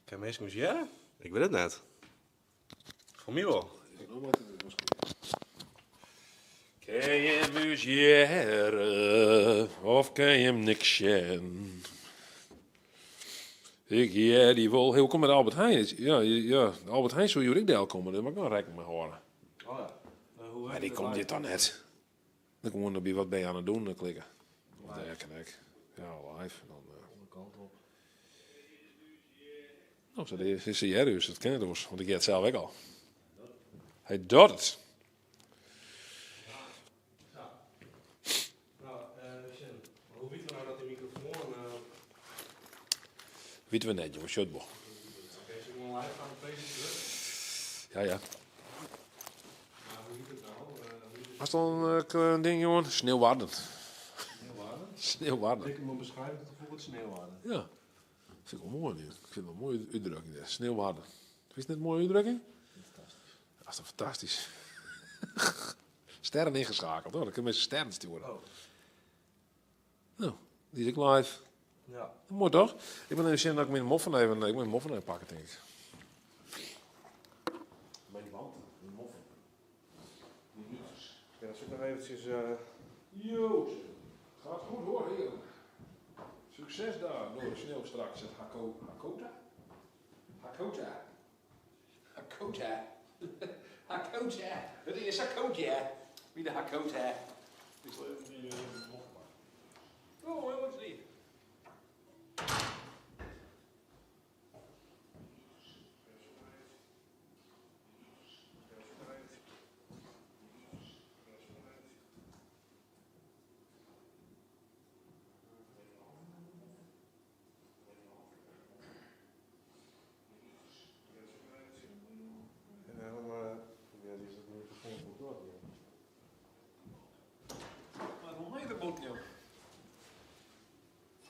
Kin minsken ús hearre? Ik wit it net. Foar my wol. Kin jim ús hearre of kin jim niks sjen? Ik hear dy wol. Hey, hoe komt it Albert Heijn? Ja, ja, Albert Heijn soe hjoed ek delkomme, dêr moat ik noch rekken mei hâlde. Oh ja. Hoe Maar dy komt hjir toch net? Dan gewoan by wat ben je aan het doen klikke. Of dêr kin ek. Ja, live. Dan, kant op. No, se, se hearre ús, dat kin net oars, want ik hear it sels ek al. Hy docht it. Nou, sjen. Hoe witte we nou dat die microfoon... Witte we net, jongen, sjot wol. Oké, is gewoon live aan de Facebook? Ja, ja. Maar hoe heet het nou? Hoe heet het? Hast al een ding, jongen? Sneeuwwarden. Sneeuwwarden? Sneeuwwarden. Ik moet beschrijven dat het sneeuwwarden. Ja. Vind ik wel mooi, nu. Ik vind het wel een mooie uitdrukking. Daar. Sneeuwwarden. Vind je het net een mooie uitdrukking? Fantastisch. Dat is toch fantastisch? Sterren ingeschakeld, hoor. Dan kunnen mensen sterren sturen. Oh. Nou, die is ook live. Ja. Mooi toch? Ik ben even zien dat ik mijn moffen even, ik moet mijn moffen even pakken, denk ik. Mijn wand, mijn moffen. Die nutsers. Ja, dan zit nog eventjes... Jo, gaat goed hoor, heer. Succes daar door de sneeuw straks. Het Hakota? Hakota. Hakota. Hakota. Het is Hakota. Wie de Hakota. Ik zal even die moffen pakken. Oh, heel wat lief. En dan, ja, die is dat microfoon goed door. Maar hoe heet de boot nou?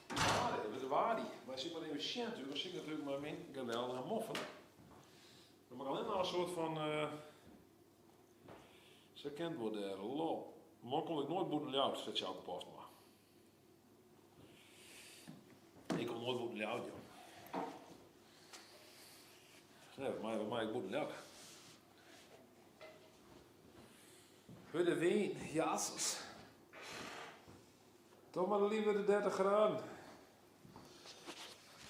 Waar, dat is waar die. Maar zit maar even zien natuurlijk. Dan zit ik natuurlijk maar mijn geweldige moffen. Dan mag alleen maar een soort van... Ze kent worden daar. Lol. Maar kom ik nooit boeten Ljouwert, zegt Sjouke Postma. Ik kom nooit boeten Ljouwert, joh. Nee, wat mij ik boeten Ljouwert. Hurde wyn, jasses. Toch maar liever de 30 graden.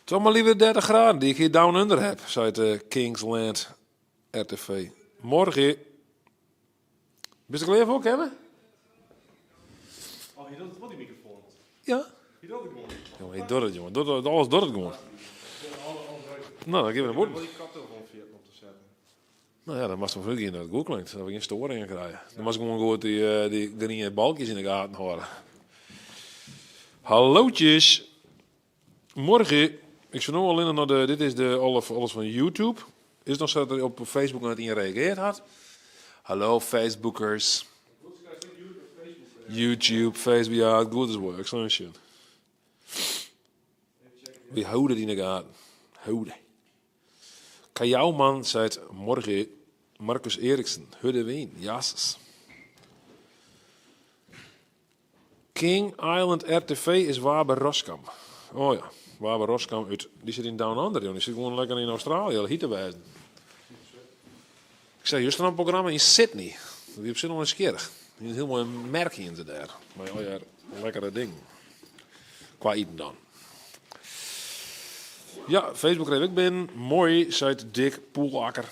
Toch maar liever de 30 graden die ik hier down under heb, zei de Kingsland RTV. Morgen. Ben je er klaar voor, Kevin? Oh, hier doet het wel die microfoon. Ja. Hier doet het gewoon. Jongen, hier doet het, jongen. Doet het, alles doet het gewoon. Nou, dan geven we Ik een wil boete. die koptelefoon vergeten op te zetten. Nou ja, dan mag het wel dat het goed klinkt. Dat we geen storingen krijgen. Dan mag ik gewoon goed die groene balkjes in de gaten horen. Hallootjes. Morgen. Ik zou nu alleen naar de... Dit is de alles van YouTube. Is het nog zo dat er op Facebook nog net iemand gereageerd had? Hallo Facebookers. YouTube, Facebook, ja, het goed is wel. Ik zal eens zien. We houden het in de gaten. Houden. Kajouman zei het morgen. Marcus Eriksen, Hudde Wien, jasses. King Island RTV is Wabe Roskam. Oh ja, Wabe Roskam uit. Die zit in Down Under, joh. Die zit gewoon lekker in Australië, hier te wijzen. Ik zei juist een programma in Sydney. Dat die op zich nog eens keer. Die is een heel mooi merk hier in daar. Maar oh ja, lekkere ding. Qua eten dan. Ja, Facebook kreeg ik binnen. Mooi, zei Dick Poelakker.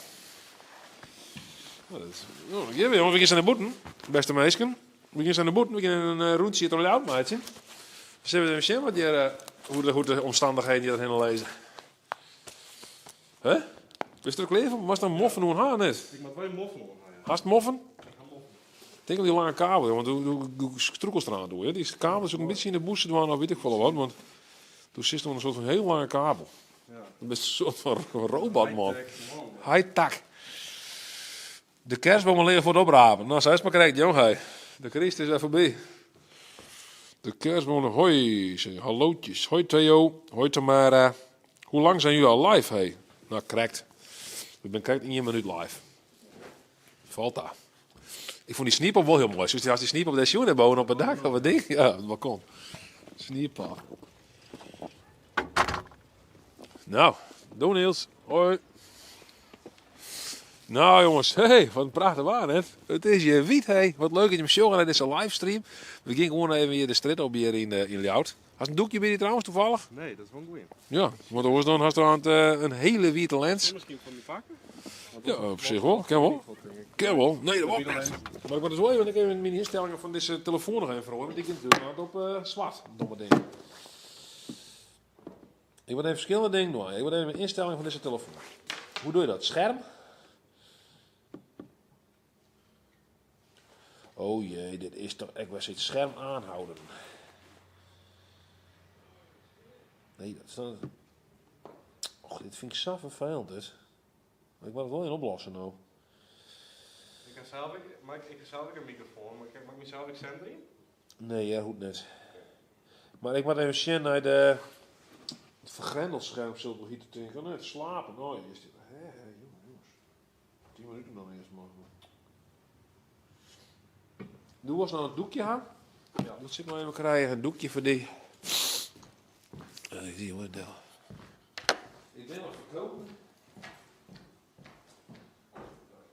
Nou, dat is, oh, hier weer, jongen, we gaan naar de boeten. Beste meisken. We gaan naar de boeten. We gaan een rondje het oud maatje. Zullen we even zien wat hier, hoe de omstandigheden hier heen lezen? Hè? Is er ook leven? Was dat moffen doen haar net? Ik moet wel moffen doen, ja. Hast moffen? Ik ga moffen. Denk aan die lange kabel, want hoe stroekels eraan doen. Hè? Die kabel is ook een beetje in de boezem doen, of weet ik veel wat. Want toen zit er een soort van heel lange kabel. Ja. Dat is een soort van robot, man. High-tech, man. High-tech. De kerstbomen liggen voor het oprapen. Nou, zij is maar correct, jong. Hey. De kerst is even voorbij. De kerstbomen, hoi. Zeg, hallootjes. Hoi Theo. Hoi Tamara. Hoe lang zijn jullie al live, hey? Nou, correct. Ik ben correct in 1 minuut live. Valt daar. Ik vond die sniepop wel heel mooi. Zoals die sniepop op de schoenen boven op het dak, op het ding. Ja, op het balkon. Sniepop. Nou, Doe Niels. Hoi. Nou jongens, hey, wat in prachtich waar net. It is hjir wyt, hey. Wat leuk dat jim sjogge nei dizze livestream. We gean gewoan even hjir de strjitte op hjir yn, eh, yn Ljouwert. Hast in doekje by dy trouwens toevallig? Nee, dat is wol in goeie. Ja, want oars dan hast dan eh, in hele wiete lens. Miskien fan dy pakken? Ja, op sich wol. Kin wol. Kin wol. Nee, dat wol net. Maar ik moet dus wel even, ik even mijn instellingen van deze telefoon nog even veranderen. Want die gaat natuurlijk op uh, zwart, domme ding. Ik moet even verschillende dingen doen. Ik moet even een instelling van deze telefoon. Hoe doe je dat? Scherm? Oh jee, dit is toch echt wel zoiets scherm aanhouden. Nee, dat is dan... Och, dit vind ik zo vervelend, dus. Maar ik moet het wel in oplossen nou. Ik ha sels ek, maar ik, ik ha sels ek in microfoon, maar ik mag mysels ek centerje? Nee, ja, hoecht net. Maar ik moet even sjen nei de het vergrendelscherm, sil ik wol hjitte tinken. Nee, het slapen. Oh, is dit. Hè, hè, jongens, jongens. 10 minuten dan eerst maar. Doe was nou een doekje ha? Ja. Dat sil ik noch even krijen, in doekje foar dy. Ik zie hoe het Ik bin noch ferkopen.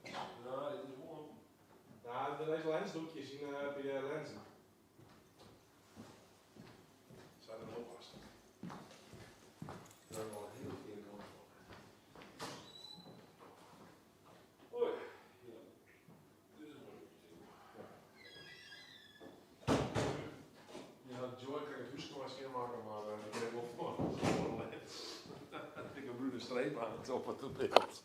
Ja, dit is wol Ja, de deze lensdoekjes yn, by de lenzen. Zijn er nog vast. Daar is wel een hele verkeerde kant op. Hoi. Ja. Dit is een mooi doekje. Ja, Joy kan it húske mar skjinmakke, mar ik ha wol foar in lens. Dikke brune streep aan it op it byld.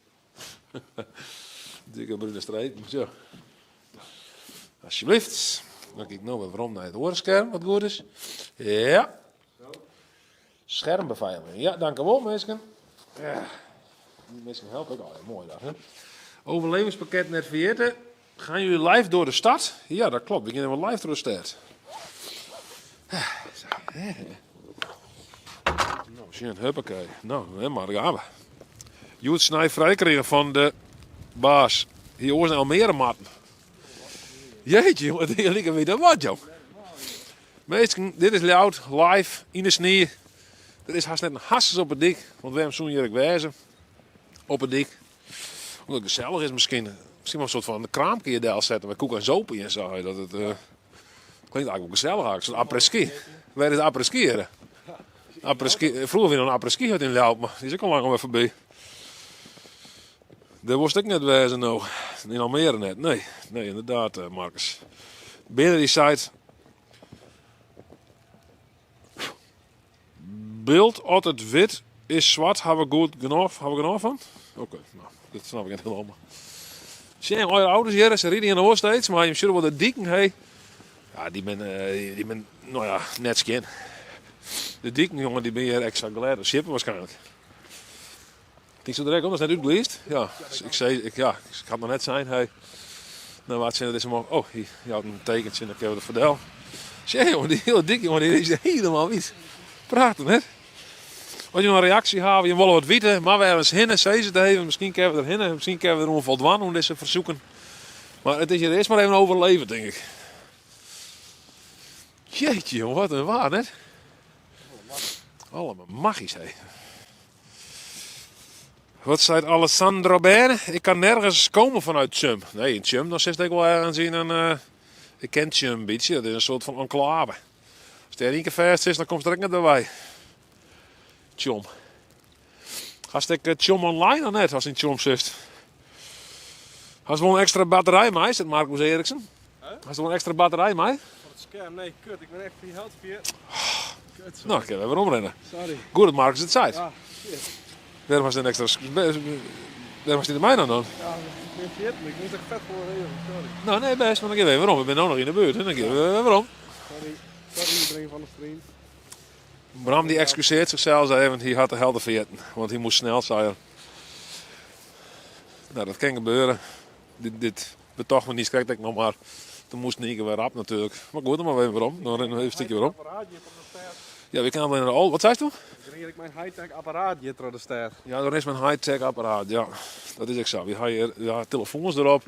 Dikke brune streep, zo. Alsjeblieft. Dan kijk ik no wer werom nei it oare skerm, wat goed is. Ja. Schermbeveiliging. Ja, dank u wel, minsken. Ja. Die minsken helpe ek al. Moai dat, hè? Overlevingspakket net ferjitte. Gaan jullie live door de stad? Ja, dat klopt. We gean even live troch de stêd. Zo, hè. Nou, sjen, huppakee. Nou, maar daar gaan we. Hjoed snij frij krigen fan de baas. Hie oars nei Almere moatten. Jeetje, jongen, it like wie dat wat, jong. Minsken, dit is Ljouwert, live, yn de snie. Der is hast net in hasses op 'e dyk, want wêrom soene hjir ek wêze op 'e dyk? Omdat it gesellich is miskien. Miskien wol in soart fan kraamke hjir delsette mei koek en zopie en sa. Dat it, uh, klinkt eigentlik wol gesellich eigentlik, so'n après-ski. Wêr is de après-ski hjir? Après-ski, froeger wie noch in après-ski hut yn Ljouwert, mar dy is ek al lang alwer foarby. Dêr wolst ek net wêze no. Yn Almere net, nee. Nee, ynderdaad, eh, Marcus. Binne dy seit... Byld as it wit is swart, ha we goed genôch, ha we genôch fan? Oké, no, dat snap ik net helemaal. Sjen, al je auto's hjir, se ride hjir noch steeds, mar je sjogge wol de diken, hey. Ja, dy binne, eh, dy binne, no ja, net skjin. De diken, jongen, dy binne hjir ekstra glêd as sjippe waarskynlik. Tinksto der ek om, dat is net útgliist? Ja, ik sei, ik, ja, ik ha it noch net sein. Hey. Nou, wat tsjin dizze man. Oh, hy jout in tekentsje, dan kinne we der foar del. Sjen, jongen, dy hiele dyk, jongen, dy is helemaal wyt. Prachtich, net? As je noch in reaksje hawwe, je wolle wat witte, mar we ergens hinne, sis it even. Miskien kinne we der hinne, miskien kinne we der oan foldwaan oan dizze fersoeken. Mar it is hjir earst mar even overleven, tink ik. Jeetje, jongen, wat in waar, net? Allemaal magisch, hé. Wat seit Alessandro Bene? Ik kan nergens komen vanuit Tsjum. Nee, yn Tsjum dan sitst ek wol ergens yn in... Uh, ik ken Tsjum in bytsje, dat is in soart fan enklave. As dêr ien kear fêst sitst, dan komst der ek net by. Tsjom. Hast ek eh, Tsjom online of net, as yn Tsjom sitst? Hast wol in ekstra batterij mei, seit Marcus Eriksen. Hast wol in ekstra batterij mei? Foar it skerm? Nee, kut, ik bin echt dy helte ferjitten. Kut, sorry. No, kinne we werom rinne. Sorry. Goed dat Marcus it seit. Ja, shit. Wêrom hast in ekstra... Wêrom hast dy der mei dan dan? Ja, ik bin ferjitten. Ik moat echt fet folle regelen, sorry. No, nee, bêst, mar dan gean we even werom. We binne no noch yn de buert, hè. Dan gean we wer werom. Sorry. Sorry iedereen fan de stream. Bram die excuseert zichzelf even, hy hat de helte ferjitten, want hy moast snel, sei er. Nou, dat kin gebeure. Dit, dit betocht me niet krekt ek noch mar. Toen moast in ien kear wer rap natuerlik. Mar goed, dan moatte we even werom. Dan rinne we even in stikje werom. Ja, we kamen in de Al. Wat seist do? Ik rin hjir ek mei in high-tech apparaat hjir troch de stêd. Ja, der is mei in high-tech apparaat, ja. Dat is ek sa. Wy ha hjir ja, telefoans derop,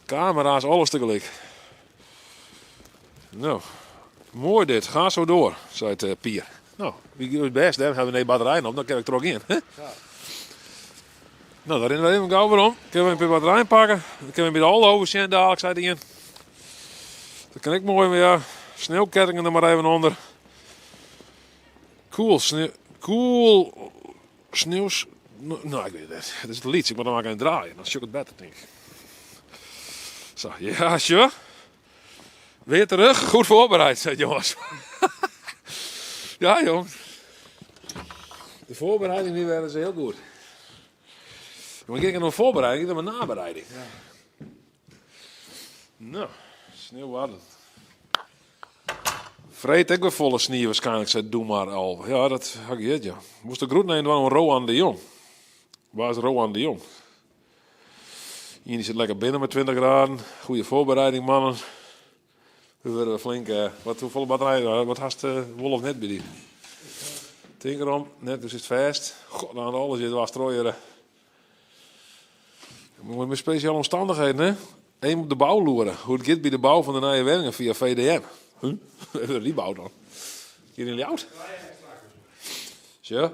kamera's, alles tegelyk. No, moai dit. Ga zo door, seit eh, Pier. No, wy gean bêst, dêr ha we nije batterijen op, dan kin ik trochgean. Ja. No, dan rinne we even gau werom. Kinne we even wat rein pakke. Dan kinne we by de Alde sjen dadelijk, seit ien. Dat kin ek moai, mar ja, sneeuwkettingen der mar even onder. Cool, sneeuw, cool, sneeuw, no, ik wit it net. It is te lyts, ik moat der mar even draaie, dan sjoch ik it better, tink ik. Zo, ja, sjoch. Weer terug, goed voorbereid, zei jongens. ja, jong. De voorbereiding die werden ze heel goed. Maar ik nog voorbereiding, ik heb een nabereiding. Ja. Nou, sneeuw Freed ek wer folle snie waarschijnlijk, sei Doe maar al. Ja, dat ha ik heard, ja. Moast de groeten even dwaan oan Roan de Jong. Wa is Roan de Jong? Ien die sit lekker binnen met 20 graden. Goede voorbereiding, mannen. We wurde flink. Uh, wat, hoefolle batterij? Wat hast uh, wol of net by dy? Tink erom, net, dus is it fêst. God, dan alles is was strooieren. Met spesjale omstannichheden, hè? Even op de bou loere. Hoe it giet by de bou fan de nije wenningen fia VDM. Huh? Wêr die bou dan? Hjir yn Ljouwert? Sjoch.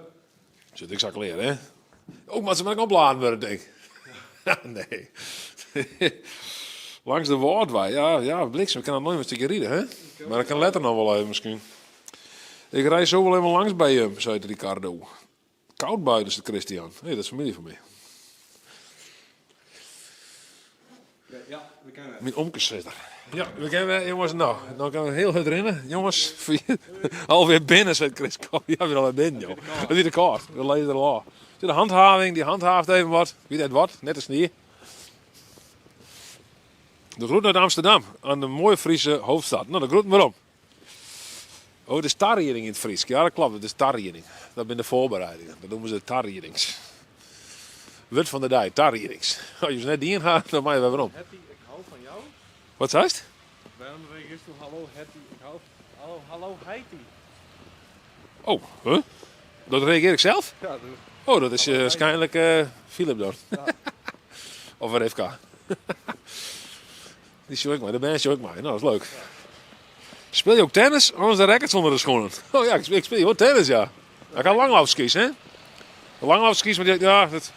Sit ik sa klear, hè? Oh, moat se mar opladen wurde, tink ik. Nee. Langs de Wâldwei, ja, ja, bliksem, ik kin noch noait in stikje ride, hè? Mar dat kin letter noch wol even miskien. Ik rij zo wol even langs by him, seit Ricardo. Koud buiten, seit Christian. Nee, dat is famylje fan my. Ja, we kinne. Myn omke sit der. Ja, we kinne, jongens, no, dan kinne we hiel hurd rinne. Jongens, alweer binnen, seit Chris. Ja, we alweer binnen, joh. It wie te kâld. We lizze der al ôf. De handhaving, dy handhaaft even wat. Wie net wat, net de snie. De groet uit Amsterdam, aan de mooie Friese hoofdstad. No, de groeten werom. Oh, it is tarieding yn it Frysk. Ja, dat kloppet, it is tarieding. Dat binne de foarbereidingen. Dat noeme se de tariedings. Wurd fan de dei, tariedings. As je se net dien ha, dan meie we werom. Hetty, ik hou van jou. Wat seist? Wêrom reagearrest do hallo Hetty, ik hou hallo, hallo Heity? Oh, huh? Dat reagear ik sels? Ja, dat... Oh, dat is waarschijnlijk Philip dan. Ja. Of Rivka. Dy sjoch ik mei, de bern sjoch ik mei. No, dat is leuk. Speel je ook tennis? Anders de rackets onder de schoenen. Oh ja, ik speel wol tennis, ja. Ik ha langlaufskys, hè? De langlaufskys, mar ja, dat,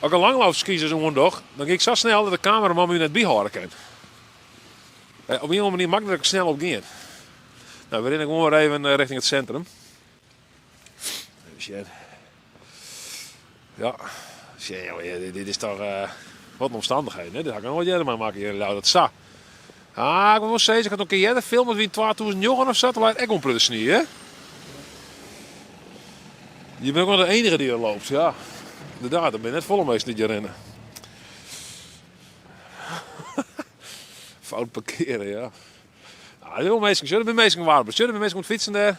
as ik in langlaufskys ris oandoch, dan gean ik sa snel dat de kameraman my net byhâlde kin. Op ien of oare manier maklik dat ik snel op gean. No, we rinne gewoan wer even richting it sintrum. Even sjen. Ja, sjen, jongen, dit is toch wat in omstannichheden, hè? Dit ha ik noch noait earder meimakke hjir yn Ljouwert. Sa. Ah, ik moat wol sizze, ik ha noch in kear earder filme, dat wie yn 2009 of sa, toen lei it ek wol in protte snie, hè? Je bent ook noch de enige die er loopt, ja. Inderdaad, der binne net folle minsken dy't hjir rinne. Fout parkeare, ja. Ah, der binne wol minsken, sjoch, der binne minsken warber. Sjoch, der binne minsken oan it fytsen dêr.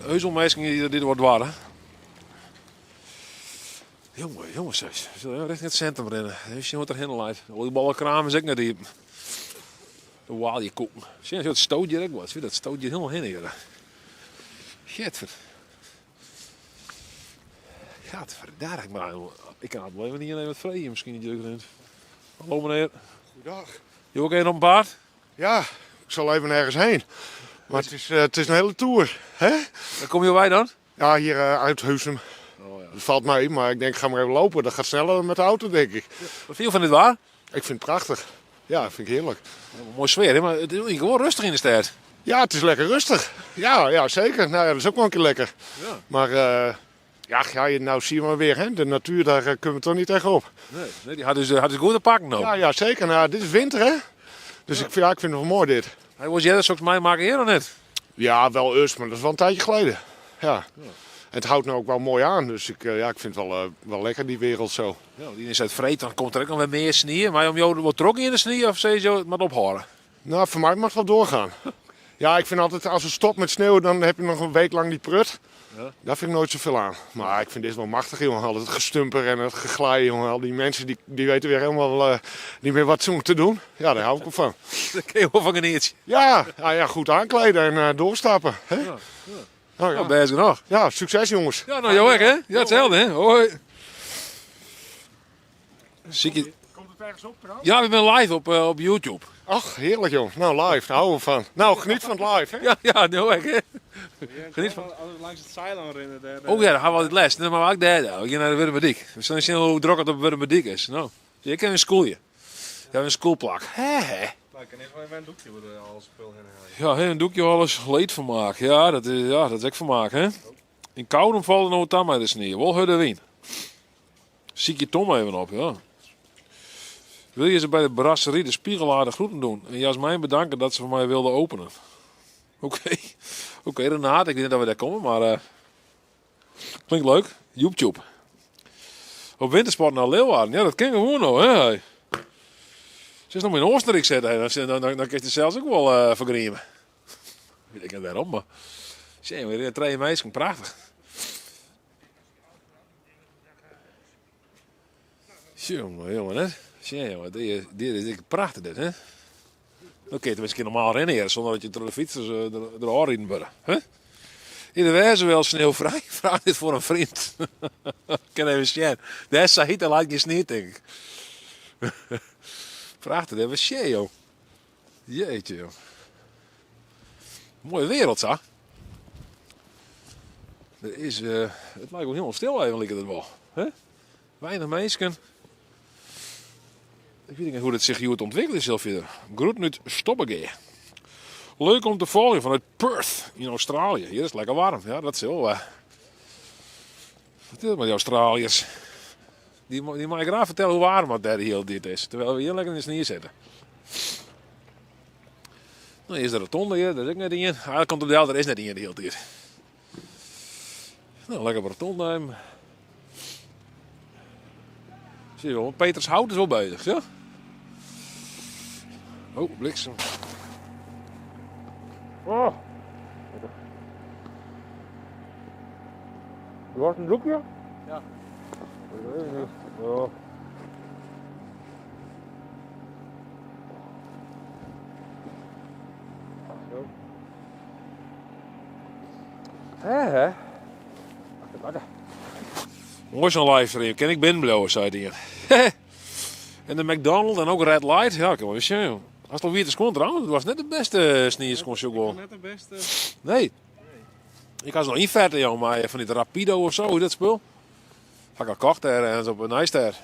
Heus wol minsken dy't der wat doare. Jonge, jonge, sis. We sille richting it sintrum rinne. Even sjen wat der hinne leit. Al die bollekraam is ek net iepen. De oaljekoeken. Sjen, dat stoot hjir ek wat. Sjoch, dat stoot hjir hielendal hinne hjir. Getver. Gadverdarre, ik mar ik kan wol even ien even wat freegje miskien dy't der rint. Hallo menear. Goeiedag. Jo ook even op 'en paad? Ja, ik zal even ergens heen. Maar het is, het is een hele tour. Hè? Wêr komme jo wei dan? Ja, hier uit Huzum. Oh, ja. Dat valt mee, maar ik denk, ga maar even lopen. Dat gaat sneller dan met de auto, denk ik. Wat fine jo fan dit waar? Ik vind het prachtig. Ja, vind ik heerlijk. Ja, moaie sfear, hè? Mar it is gewoan rêstich yn de stêd. Ja, het is lekker rustig. Ja, ja zeker. Nou ja, dat is ook wel een keer lekker. Ja. Maar ja, ja, nou zie je maar weer, hè? De natuur, daar kunnen we toch niet tegenop. Nee, nee, dy hat ús, hat ús goed te pakken no. Ja, ja, zeker. Nou, dit is winter, hè? Dus ik, ja, ik vind het wel mooi, dit. Ha jo wolris earder soks meimakke hjir of net? Ja, wel eens, maar dat is wel een tijdje geleden. Ja. Het houdt nou ook wel mooi aan, dus ik, ja, ik vind het wel, wel lekker, die wereld zo. Ja, want dy seit freed, dan komt der ek noch wer mear snie. Mar om jo wol troch yn de snie of sizze jo it moat ophâlde? Nou, voor mij mag het wel doorgaan. Ja, ik vind altijd, als het stopt met sneeuw, dan heb je nog een week lang die prut. Ja. Daar vind ik nooit zoveel aan. Maar ik vind dit wel machtig, jongen. Al het gestumper en het geglij, jongen. Al die mensen die, die weten weer helemaal niet meer wat ze moeten doen. Ja, daar hou ik wel van. Dêr kinne je wol fan genietsje. Ja, nou ja, goed aankleden en doorstappen. Hè? Ja, ja. Nou, ja. Nou, bêst genôch. Ja, succes jongens. Ja, nou jo ek, hè? Ja, itselde, hè? Hoi. Sykje. Komt it ergens op trouwens? Ja, we binne live op, eh, op YouTube. Ach, heerlijk joh. Nou, live, daar houden we van. Nou, geniet van het live, hè? Ja, ja, nou ek, hè. Geniet van. Langs het Zeiland rennen daar. Oh ja, dan gaan we altijd les. Nee, maar ik daar dan. We gaan naar de Wurmerdiek. We zullen zien hoe druk het op Wurmerdiek is. Nou, je kan een schoolje. Ja, een schoolplak. Hè, hè. Nou, ik kan eerst wel even een doekje worden alles spul heen halen. Ja, hè, een doekje alles leedvermaak. Ja, dat is, ja, dat is ook vermaak, hè. In Koudum valt er nog aan met de sneeuw. Wel hudde wien. Ziek je Tom even op, ja. Wil je ze bij de brasserie de Spiegelaar de groeten doen? En Jasmijn bedanken dat ze voor mij wilden openen. Oké, oké Renate, ik weet niet dat we daar komen, maar eh, klinkt leuk. YouTube. Op wintersport naar Leeuwarden, ja dat ken gewoon nog, hè. hey. Ze is nog in Oostenrijk zitten, hè. Dan, dan, dan, dan kun je het zelfs ook wel eh vergriemen. Weet ik niet waarom, maar... Zie je, weer twee meisjes, prachtig. Jongen, jongen, hè. Zie jongen, dit is, dit is echt prachtig dit, hè. Dan kun je tenminste normaal rennen hier, zonder dat je door de fietsers eh, er er rijden worden. Hè? In de wijze wel sneeuwvrij, vraag dit voor een vriend. Ik kan even zien. Daar zei hij, laat je sneeuw, denk ik. Prachtig, hè. Wat zie je, joh. Jeetje, joh. Mooie wereld, zo. Er is, eh, het lijkt wel helemaal stil even, lijkt het wel. Hè? Weinig mensen. Ik weet niet hoe dat zich hier ontwikkeld is, zelf verder. Groet nu Stobbegee. Leuk om te volgen vanuit Perth in Australië. Hier is het lekker warm. Ja, dat is heel. eh Wat is het met die Australiërs? Die, die mag ik graag vertellen hoe warm het daar heel dit is. Terwijl we hier lekker in de sneeuw zitten. Nou, hier is de rotonde hier, daar is ook net in. Eigenlijk komt op de er is net in de hele tijd. Nou, lekker op de rotonde. Zie je wel, Petershout is wel bezig, ja? Oh, bliksem. Oh. Du hast een doekje? Ja. Ik weet het niet. Ja. Zo. Hè, hè? Lekker. Mooi zo'n livestream. Ken ik binnenblijven, zei hij. en de McDonald's en ook Red Light. Ja, ik kan wel eens zien, joh. Als het alweer te schoon trouwens. Het was net de beste sneeuwschoon, Ik net de beste. Nee. Ik had ze nog inverten, joh, maar van die Rapido of zo, hoe dat spul. Had ik al kocht daar ergens op een ijster.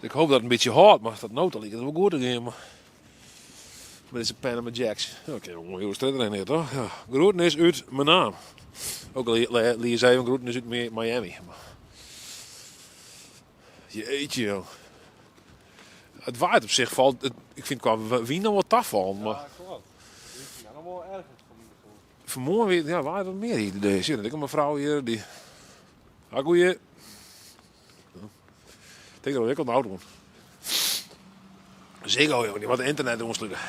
Ik hoop dat het een beetje hard, maar dat nood al het wel goed in. Maar met deze Panama Jacks. Oké, okay, heel stad erin hier, toch? Ja. Groeten is uit mijn naam. Ook al liet ze even groeten is uit Miami. Maar... Jeetje, joh. Het waait op zich valt. Het, ik vind qua wien nog wat tafval, maar. Ja, klopt. Dit is nog wel ergens voor mijn gevoel. Vanmorgen weer, ja, waar wat meer hier deze. Zie je, Ik heb een mevrouw hier die. Ha, goeie. Ik denk dat ik al nou doen. Zeker, joh, die wat internet ontsluiten.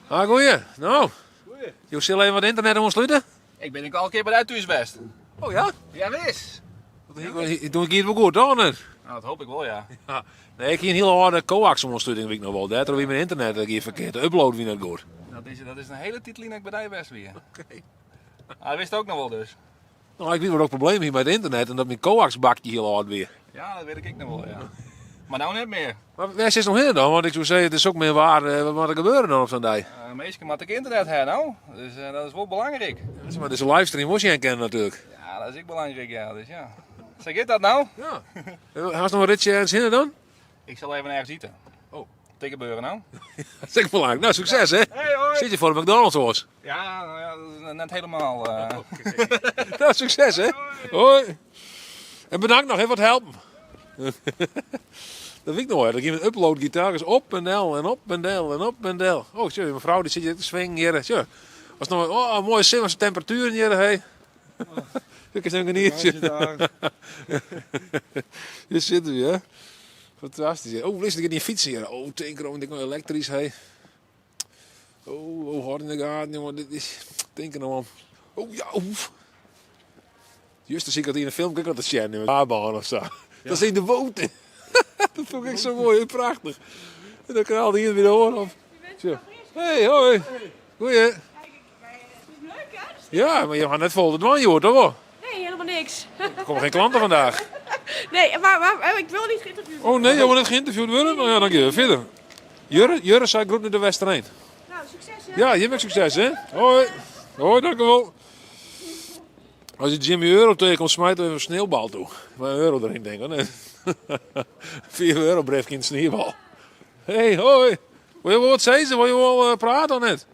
Ha, goeie. Nou, Goeie. je zullen even wat internet ontsluiten? Ik ben ook al een keer bij de thuis best. Oh ja? Ja, wis. Want Doe ik hier wel goed, toch? of niet? Nou, dat hoop ik wel, ja. Ja. Nee, ik heb een hele harde coax ontsluiting, weet ik nog wel. Daar weer mijn internet een keer verkeerd. De upload wie net goed. Dat is, dat is een hele titeling dat ik bij de best weer. Oké. Hij wist ook nog wel dus. Nou, ik weet wat ook probleem hier met het internet en dat mijn coax bakje heel hard weer. Ja, dat weet ik nog wel, ja. Maar nou net meer. Maar waar zit nog in dan? Want ik zou zeggen, het is ook meer waar. eh, Wat moet er gebeuren dan op zo'n dag? Uh, meestal moet ik internet hebben nou. Dus eh, dat is wel belangrijk. Ja, Maar deze livestream moest je kennen natuurlijk. Ja, dat is ook belangrijk, ja. Dus ja. Zeg ik dat nou? Ja. Haast nog een ritje ergens in dan? Ik zal even ergens eten. Oh. Tegen gebeuren nou. Dat is ook belangrijk. Nou, succes hè. Hey, hoi. Zit je voor de McDonald's hoor. Ja, nou ja, dat is net helemaal. eh. Nou, succes hè. Hoi. En bedankt nog, hè, voor het helpen. Dat weet ik nog wel. Dat ging met upload gitaar is op en del en op en del en op en del. Oh, sorry, mevrouw die zit hier te swingen hier. Tja. Was nog oh, een mooie zin was de temperatuur hier, hey. Ik is een genietje. Hier zitten we, hè. Fantastisch. hè. Oh, listen, ik heb die fiets hier. Oh, tinker, ik nog elektrisch, hey. Oh, oh, hard in de gaten, jongen. Dit is... Tinker nou om. Oh, ja, oef. Juist, dan zie ik dat in een film, kijk wat dat zien in een baan of zo. Dat is in de boot. dat vond ik zo mooi en prachtig. En dan knalde hier weer de oor op. Zo. Hey, hoi. Goeie. Kijk, het is leuk hè? Ja, maar je gaat net vol de dwan, joh, toch wel? Nee, helemaal niks. Er komen geen klanten vandaag. Nee, maar, maar ik wil niet geïnterviewd Oh nee, jij wil net geïnterviewd worden? Nou ja, dan gaan we verder. Jurre, Jurre zei groet naar de Westereen. Nou, succes hè. Ja, je bent succes hè. Hoi. Hoi, dank u wel. Als je Jimmy Euro tegenkomt, smijt even een sneeuwbal toe. Maar een euro erin denk ik. Nee. 4 euro briefje in de sneeuwbal. Hey, hoi. Wil je wel wat zeggen? Wil je wel eh, praten of net?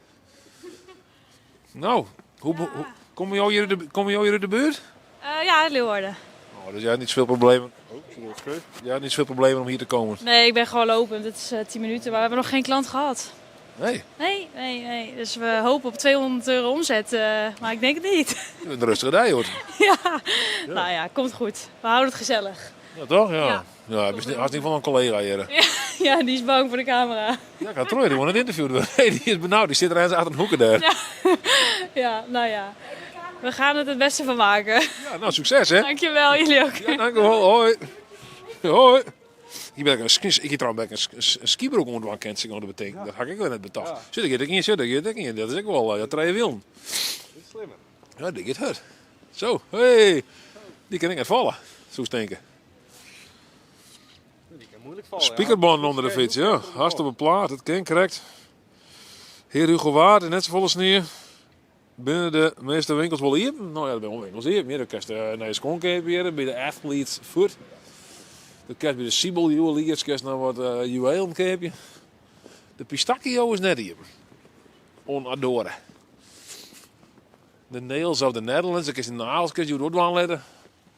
Nou, hoe, hoe, kom je hier de, kom je hier uit de buurt? Eh, ja, uit Leeuwarden. Oh, dus jij hebt niet zoveel problemen. Oh, ik zit scheef. Jij hebt niet zoveel problemen om hier te komen. Nee, ik ben gewoon lopend. Het is eh 10 minuten, maar we hebben nog geen klant gehad. Nee, Nee, nee, nee. Dus we hopen op 200 euro omzet, eh, maar ik denk het niet. je bent een rustige dij, hoor. ja. Nou ja, komt goed. We houden het gezellig. Ja, toch? Ja. Ja. Ja, heb je in ieder geval een collega hier. Ja, die is bang voor de camera. Ja, ik had Troy, die wil het interview doen. Nee, die is benauwd. Die zit er eens achter een hoeken daar. Ja. Ja, nou ja. We gaan het het beste van maken. Ja, nou, succes hè. Dankjewel, jullie ook. Ja, dank u wel. Hoi. Hoi. Hier ben ik een ski, ik heb trouwens ben ik een, een, een skibroek onder kent zich dat betekent. Dat had ik wel net betaald. Zit ik er in, zit ik er in. Dat is ook wel, eh, ja, twee wielen. Dat is slimmer. Ja, die gaat hard. Zo, hey. Die kan ik net vallen, zo denken. Die kan moeilijk vallen. Spiekerbanden onder de fiets, ja. Haast op een plaat, dat ken correct. Heer Hugo Waard, net zo volle sneeuw. Binnen de meeste winkels wel hier. Nou ja, dat zijn wel winkels hier. Meer dan kan je eh, naar je schoen kijken bij de Athlete's Foot. Dan kan je bij de Siebel Juweliers kan je nou wat eh juwelen kopen. De pistachio is net hier. Onadore. De nails of the Netherlands, ik is de nagels, kun je het ook wel aanletten.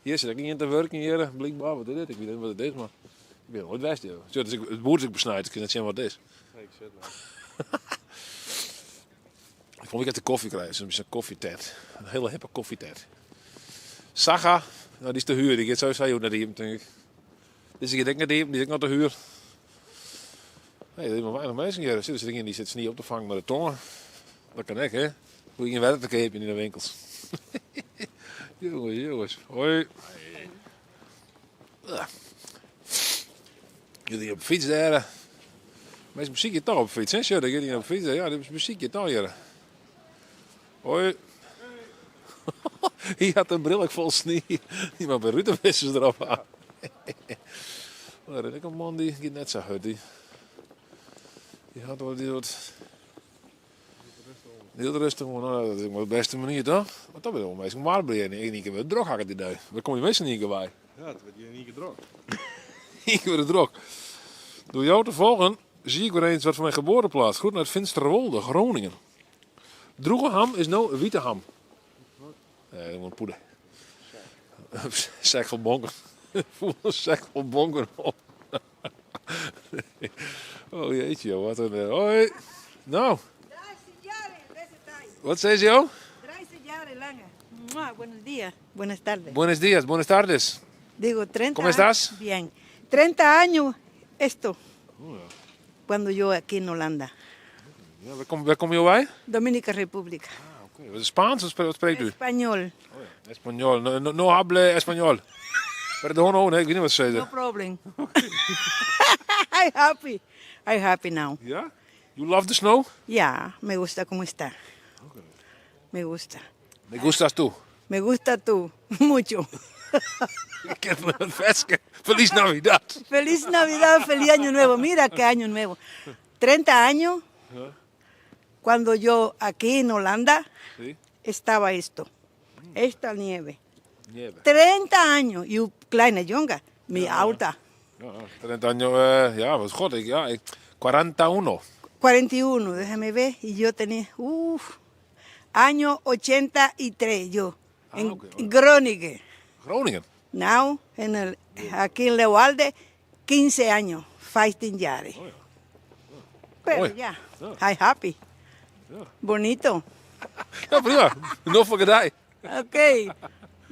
Hier zit ik niet in te werken hier, blijkbaar. Wat is dit? Ik weet niet wat het is, maar ik ben nooit west. Joh. Zo, dus ik, het boer is ik besnijd, ik kan net zien wat het is. Nee, ik zit nou. Ik vond ik echt de koffie krijgen, zo'n zo'n koffietent. Een hele hippe koffietent. Saga, nou die is te huur, die gaat sowieso ook naar die, denk ik. Dus ik denk naar die, die is ook nog te huur. Nee, er zijn maar weinig mensen hier. Er zitten dingen die zitten niet op te vangen met de tongen. Dat kan ik, hè? Hoe je geen werk te kopen in de winkels. jongens, jongens. Hoi. Ah. Jullie op de fiets daar. eh. Maar is muziek je toch op de fiets, hè? Zo, dat jullie op de fiets. Ja, dat is muziek je toch hier. Hoi. Hier had een bril vol sneeuw. Die maar bij rutenwissers erop aan. Maar ik een man die gaat net zo hard. Die, die had wel die wat. Heel rustig, man. Nou, dat is maar de beste manier toch? Want dat ben je wel meestal maar blij. In één keer weer druk hakken die dag. Daar kom je meestal niet keer bij. Ja, het wordt hier in één keer druk. Ik word druk. Door jou te volgen zie ik weer eens wat van mijn geboorteplaats. Goed naar het Finsterwolde, Groningen. Droege ham is nou een witte ham. Nee, dat moet poeder. Zak vol bonken. Voel een zak vol bonken op. oh jeetje, joh, wat een... eh, Hoi. Nou, 30 jaren, deze tijd. wat zei ze jou? 30 jaren langer. Mua, buenos días, buenas tardes. Buenos dias, buenas tardes. Digo, 30 ¿Cómo estás? años- Bien. 30 años esto. Cuando yo aquí en Holanda. Ja, waar, kom, waar kom je bij? Dominica República. Oké, wat is Spaans? Wat spreekt, wat spreekt u? Español. Español. No, no, no hable español. Perdón, oh, nee, ik weet niet wat ze No zeiden. problem. I'm happy. I'm happy now. Ja? You love the snow? Yeah, me gusta cómo está. Me gusta. Me gustas tú. Me gusta tú mucho. Ik ken het veske. Feliz Navidad. Feliz Navidad, feliz Año Nuevo. Mira qué Año Nuevo. 30 años, cuando yo aquí en Holanda Sí. estaba esto, esta nieve. Nieve. 30 años, y un kleine jongen, mi alta, Ja, 30 años, eh, ja, wat god, ik, ja, ik, 41. 41, déjame ver, y yo tenía, uff, año 83 yo, Ah, en ok, ok. Groningen. Groningen. Now, en el, aquí en Leeuwarden, 15 años, 15 jaren. Pero Mooi. ya, Ja. I'm happy. Ja. Bonito. Ja, prima. Nog voor gedaan. Ok,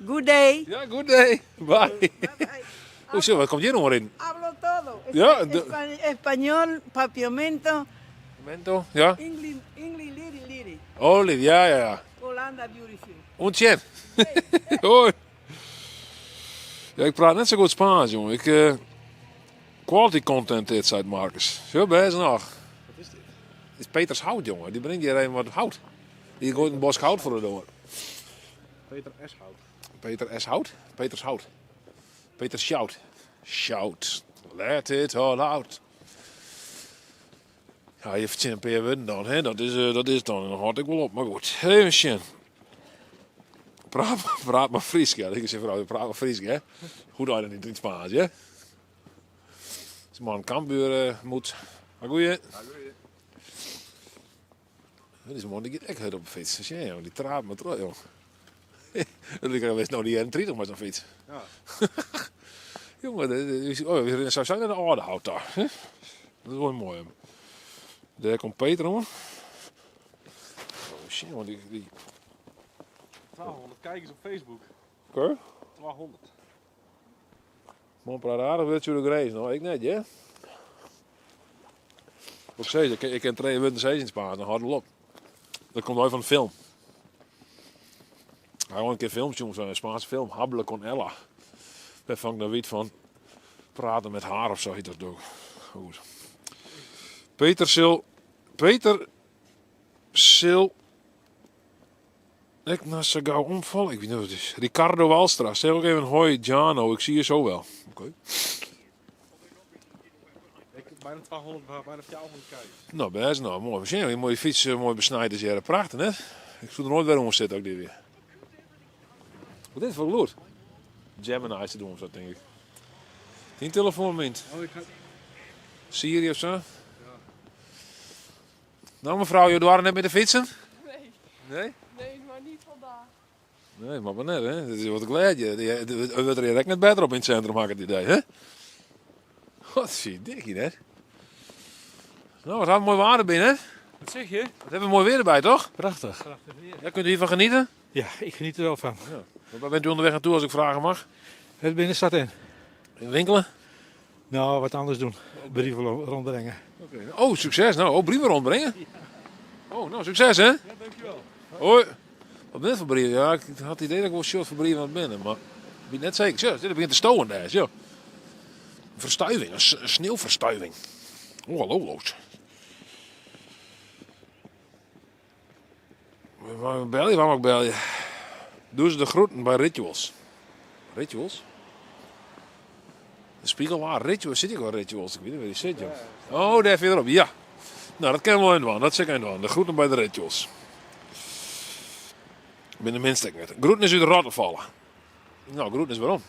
good day. Ja, good day. Bye. Oeh, zo, wat komt hier nog maar in? Hablo todo. Ja, de- Espa- Español, papiamento, Momento, ja. English, English, little, little. Oh, lief, ja, ja, ja. Holanda, beautiful. Ontjen. Hoi. Ja, ik praat net zo goed Spaans, jongen. Ik, eh, quality content dit, zei Marcus. Zo, best nog. Wat is dit? Het is Peters hout, jongen. Die brengt hier een wat hout. Die gooit een bos hout voor de door. Peter S. Hout. Peter S. Hout? Peters Hout. Peter Shout. Shout. Let it all out. Ja, je fertsjinne in pear wurden dan, hè? Dat is, eh, dat is dan. En dan hâld ik wol op. Mar goed, even sjen. Praat, praat mar Frysk, ja. Ik zeg vrouw, praat mar Frysk, hè. Goed dat je niet in het Spaans, hè. As man Cambuur eh, moet. Maar goeie. Dizze man die giet ek hurd op de fyts. Sjen jong, dy traap mar troch jong. Dat liket wist no de jierren 30 mei sa'n fyts. Ja. Jonge, oh, we rinne sowieso nei de Aldehou ta. Hè? Dat is wol moai. Dêr komt Peter oan. Oh, sjen, want dy, dy... 200 kijkers op Facebook. Oké. 200. Man praat aardich wurdsje oer de grins. No, ik net, hear. Wat ik sis, ik, ik kin trije wurden sizze yn it Spaans, dan hâldt it op. Dat komt ôf fan de film. Ik ha al in kear film sjoen, zo'n Spaanse film, Hable con Ella. Wêrfan ik dan wit fan praten met haar of zo heet dat ook. Goed. Peter sil, Peter sil Ek net sa gau omfalle. Ik wit net wat it is. Ricardo Walstra. Zeg ook even hoi Jano, ik zie je zo wel. Oké. Ik heb bijna 200, bijna 400 kijkers. Nou, bêst nou. Moai. We sjen, moaie fyts, eh, moai besnijd is hjir. Prachtich, net? Ik soe der noait wer oan sitte, ook dit weer. Wat is dit foar gelûd? Gemini te doen, sa tink ik. Dyn telefoan mint. Oh, ik ga... Siri of sa? Ja. Nou mevrouw, jo doarre net mear te fytsen? Nee. Nee? Nee, mar net vandaag. Nee, mar mar net, hè? Dat is wat glêd. It wurdt der hjir ek net better op yn it sintrum, ha ik it idee, hè? Godsverdikke, net. Nou, wat ha we moai waar derby, hè? Wat zeg je? Wat ha we moai weer derby, toch? Prachtig. Ja, kunt u hiervan genieten? Ja, ik geniet er wel van. Ja. Waar bent u onderweg naartoe als ik vragen mag? Het binnenstad in. In winkelen? Nou, wat anders doen. Brieven rondbrengen. Oké. Oh, succes. Nou, oh, brieven rondbrengen? Oh, nou, succes hè? Ja, dankjewel. Hoi. Wat ben voor brieven? Ja, ik had het idee dat ik wel short voor brieven aan het binnen, maar ik ben net zeker. Zo, dit begint te stowen daar, zo. Een verstuiving, een sneeuwverstuiving. Oh, hallo, Loos. Waar bel je? Waar mag ik bel je? Doe ze de groeten bij Rituals. Rituals? De spiegel waar? Rituals? Zit ik wel Rituals? Ik weet niet waar die zit, joh. Oh, daar verderop. Ja. Nou, dat kennen we wel in Dat zit ik in De groeten bij de Rituals. Ik ben de minste ik net. Groeten is uit de rotte vallen. Nou, groeten is waarom.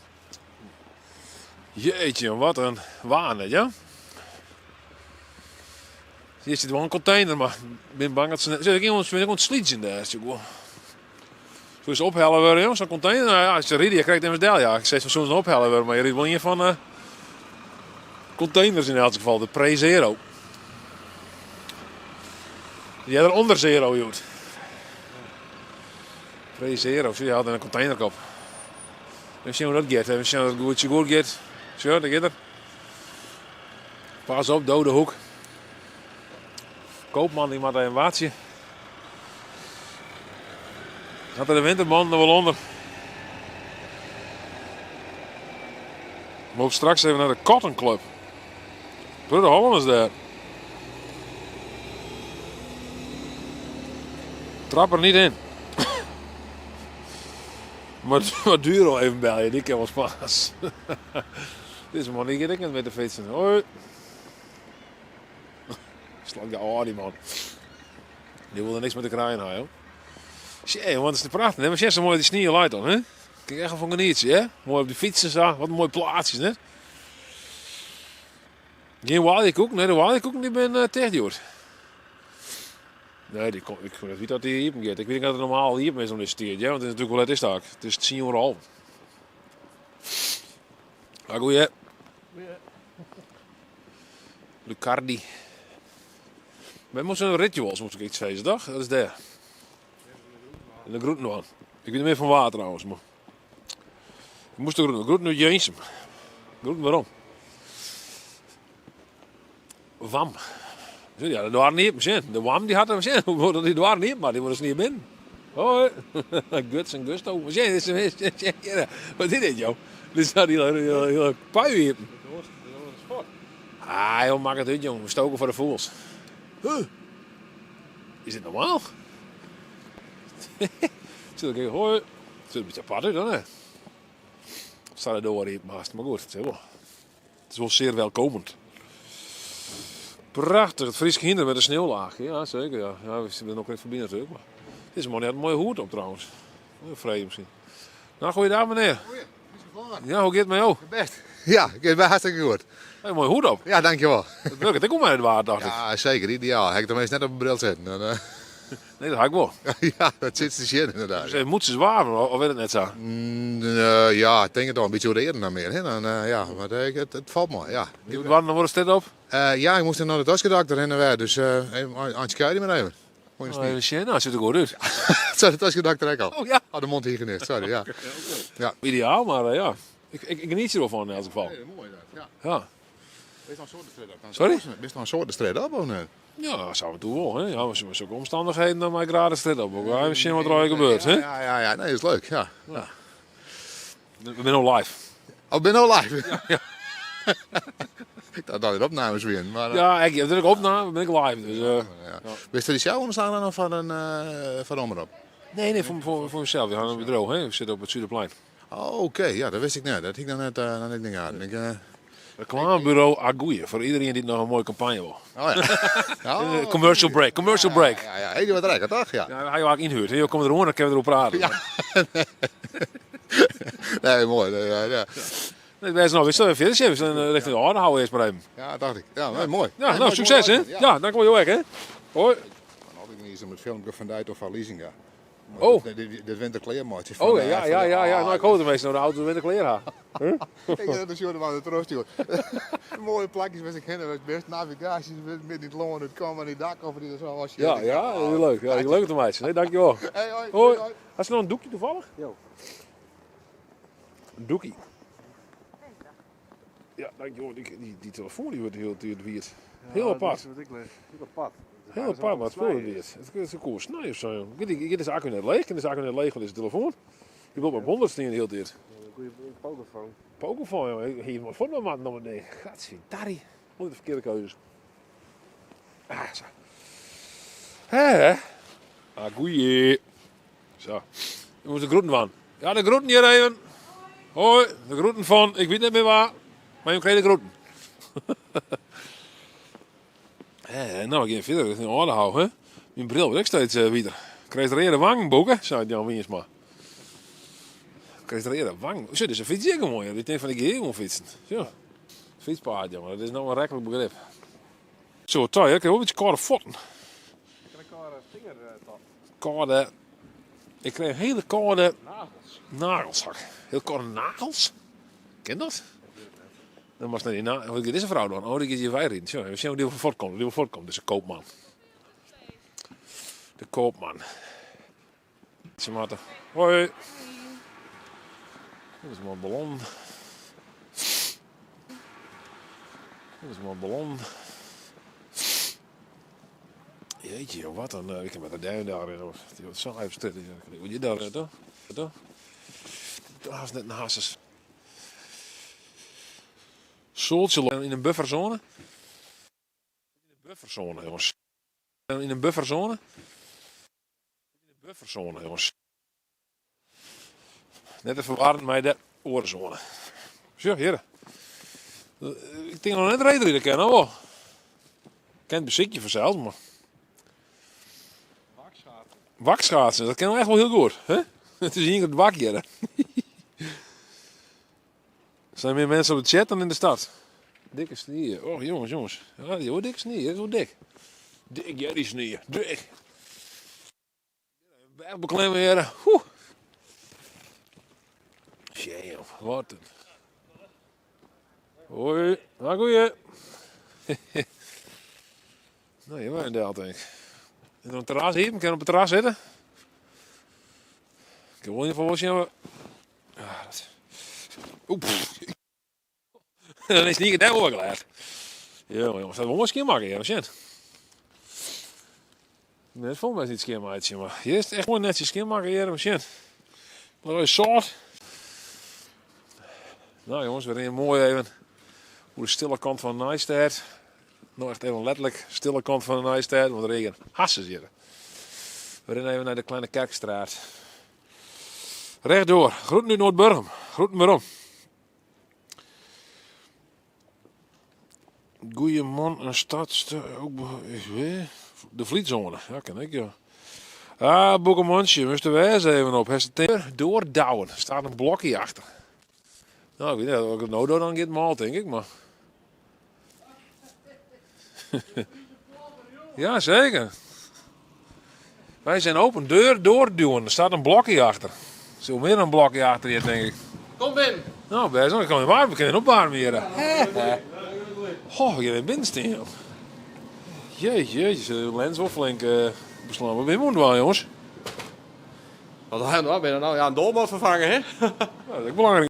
Jeetje, wat een waan, ja? Hier zit wel een container, maar ik ben bang dat ze... Zit ik iemand ik slidgen daar, Zo is ophellen worden, jongens, zo'n container. Nou ja, als je rijdt, je krijgt immers del. Ja, ik zeg van soms een ophellen worden, maar je rijdt wel in van containers in elk geval, de pre-zero. Die er onder zero, joh. Pre-zero, zie je had een containerkop. Even zien hoe dat gaat. Even zien dat het goed, goed gaat. Zo, dat gaat er. Pas op, dode hoek. Koopman die moet een waardje. Had er de winterman er wel onder. We lopen straks even naar de Cotton Club. Brother Holland is daar. Trap er niet in. Maar wat duur al even bellen, die ken wel Spaans. Deze man die gaat ik net met de fietsen. Hoi. Slag de oh, die man. Die wilde niks met de kraaien hebben, joh. Tjee, wat is het prachtig, hè? Maar zo mooi die sneeuw light dan, hè? Kijk echt van genieten, hè? Mooi op de fietsen zo, wat een mooi plaatsjes, hè? Geen waliekoek, nee, de waliekoek die ben uh, Nee, die kom, ik weet dat die hier gaat. Ik weet niet dat het normaal hier is om deze tijd, ja? Want het is natuurlijk wel het is daar. Het is 10 uur half. Ah, goeie. Lucardi. We moesten een rituals, moest ik iets zeggen, toch? Dat is daar. En de groeten nog. Ik weet niet meer van waar trouwens, maar... Ik moest de groeten. Groeten uit Jensum. Groeten waarom? Wam. Ja, dat waren niet misschien. De Wam die had hem zin. Die waren niet, maar die worden ze niet binnen. Hoi. Guts en Gusto. Wat is dit, joh? Dit is nou die hele, hele pui hier. Ah, joh, maak het uit, jongen. We stoken voor de voels. Huh. Is dit normaal? Zit ik hoi. Zit een beetje apart uit, dan, hè? Sa de doar iepen hast. Mar goed, it sil wol. It is wol sear welkomend. Prachtich, it Frysk hynder met in sneeuwlaachje. Ja, seker. Ja. Ja, we binne no krekt foarby natuerlik. Mar dizze man hat in moaie hoed op trouwens. Moaie free miskien. Nou, goeiedag menear. Ja, hoe giet it mei jo? Best. Ja, giet my hartstikke goed. Hey, moaie hoed op. Ja, dankjewel. Dat wurket ek wol mei it waar, dacht ik. Ja, seker. Ideaal. Ha ik tenminste net op 'e bril sitten. Dan, eh. Nee, dat ha ik wol. ja, dat sit te sjen inderdaad. Dus even moetsjes waarm, of wit it net sa? Mm, eh, ja, ik tink it al in bytsje oer de earen dan mear. Hè? Dan, eh, ja, mar it, it falt mei, ja. Wannear wurde dit op? Ja, ik moast nei de toskedokter hinne wer, dus even eintsje kuierje mar even. Oh, even sjen, nou, sit der goed út. Sei de toskedokter ek al. Oh ja. Oh, de mondhygiënist, sorry, ja. Ja. Ideaal, mar ja. Ik, ik, ik geniet der wol fan yn elts gefal. Nee, moai dat, ja. Ja. Bist noch in soad de strjitte op? Sorry? Bist noch in soad de strjitte op of net? Ja, sa af en toe wol. Hè. Ja, mar sokke omstannichheden dan mei ik graach de strjitte op. Ook even sjen wat der allegear gebeurt. Hè? Ja, ja, ja. Nee, is leuk, ja. ja. We binne no live. Oh, binne no live? Ja. ja. Ik dacht dat it opnames wienen. Maar, ja, ik, dat ik opname, bin ik live. Dus, uh, ja. Bist der sels ûnderstân dan of foar in uh, foar de omrop? Nee, nee, foar, foar, foar mysels. We ha in bedriuw, hè. We sitte op it Suderplein. Oh, oké. Ja, dat wist ik net. Dat hie ik noch net, uh, noch net yn de gaten. Ik, uh... Reclamebureau Agoeie, foar iedereen dy't noch in moaie kampanje wol. Oh ja. oh, commercial break, commercial break. Ja, ja, ja. Hey, wat lekker, toch? Ja. Ja, ha jo ek ynhuurd. Jo komme deroan, dan kinne we deroer prate. Ja. nee, moai. Nee, ja, ja. Nee, wês no, we sille fierder sjen. We sille richting de Aldehou earst mar even. Ja, dacht ik. Ja, nee, moai. Ja, nou, sukses, hè. Ja, dankjewol jo ek, hè. Hoi. Dan altyd geniet om it filmke fan dy of fan Lisinga. Oh. De winterklear meitsje. Oh ja, ja, ja, ja. Nou, ik hoop de meesten nou de auto de winterklear ha. Ik ha de sjoerd de trochstjoerd. Moaie plakjes wist ik hinne, wist best navigaasje midden yn it lân, it kom en die dak of die zo was. Ja, ja, dat is leuk. Ja, dat is leuk om te meitsjen. Nee, dankjewel. Hey, hoi. Hoi. Hast noch in doekje toevallig? Jo. In doekie. Ja, dankjewel. Die, die, die telefoon die wordt heel tijd wiet. Heel apart. Dat is wat ik leg. Heel apart. Heel apart, maar het voelt wiet. Het is een koe snij of zo. jong. Giet die, is de accu net leeg? Is de accu net leeg van deze telefoon? Die wil op 100 staan heel tijd. Goeie pokerphone. Pokerphone, jongen. Hier moet voetbalmat nog een ding. Gadverdarrie. Moet de verkeerde keuzes. Ah, zo. Hè? Ah, goeie. Zo. Je moet de groeten van. Ja, de groeten hier even. Hoi, de groeten van, ik weet net mear wa, mar jo krije de groeten. Eh, nou, we gean fierder richting Aldehou, hè? Myn bril wurdt ek steeds uh, witer. Krijst reade wangen, Boeke, seit Jan Wiersma. Krijst reade wangen. Sjoch, dizze fyts ek moai. Ik tink fan, ik gean gewoan fytsen. Sjoch, fytspaad, jongen, dat is no in reklik begrip. Zo, toi, ik heb wol in bytsje kâlde fuotten. Ik krijg kâlde vingertoppen. Kâlde. Ik krijg hele kâlde Nagels. nagels. Hak. Heel kâlde nagels? Kin dat? Dan moatst nei dy na. Wat giet dizze frou dwaan? Oh, dy giet hjir weiriden. Sjoch, even sjen hoe dy fuortkomt. Dy fuortkomt, dizze koopman. De koopman. Se moatte. Hoi. Dit is moai ballon. Dit is moai ballon. Jeetje, joh, wat een. Ik kan met de duin daar in. Die wat saai op strjitte. Hoe je daar, toch? Toch? Dat is net in Hasses. Soaltsje yn in bufferzone. Yn in bufferzone, jonges. Yn in bufferzone. Yn in bufferzone, jonges. Net te ferwarren mei de oare zone. Sjoch, hjir. Ik tink noch net reedride kin, of wol? Kin it besykje fansels, mar... Wakschaatsen, dat kin echt wol hiel goed. Hè? It is ien grut wak hjir. Er zijn meer mensen op de chat dan in de stad. Dikke snie. Oh, jongens, jongens. Ja, die hoor dikke snie. Dat is wel dik. Dik, ja, die snie. Dik. Berg beklimmen, heren. Oeh. Shame, wat een. Hoi, waar goeie. nou, hier ben je denk ik. En dan een terras hier, kan op het terras zitten. Ik wil in ieder geval wel zien. Ah, dat... Oeh, Dan is niet daar ook klaar. Ja, jongens, dat wil skjinmakke, ja, sjen. Net folle minsken dy't skjinmeitsje, mar hjir is it echt moai netsjes skjinmakke hjir, mar sjen. Wat is sâlt. Nou jongens, we rinne moai even oer de stille kant fan de Nijstêd. No echt even letterlik stille kant fan de Nijstêd, want de regen hasses hjir. We rinne even nei de Kleine Kerkstraat. Rechtdoor, groeten út Noardburgum. Groeten werom. Goeie man, in stad. De Vlietzone, ja, ken ik ja. Ah, Boekemantsje, moest er wijs even op. Hij doordouwen. Er staat een blokje achter. Nou, ik weet niet of ik het nou doe, dan gaat het mal, denk ik, maar... ja, zeker. Wij zijn open deur doorduwen. Er staat een blokje achter. Er zit meer dan een blokje achter hier, denk ik. Kom binnen. Nou, best wel. Ik kan je warm, we kunnen opwarmen hier. Goh, je bent binnen staan, joh. Jeetje, jeetje, de lens wel flink beslaan. Wat ben je moet jongens? Wat nou, ben je nou? Ja, een doorman vervangen, hè? Ja, dat is ook belangrijk.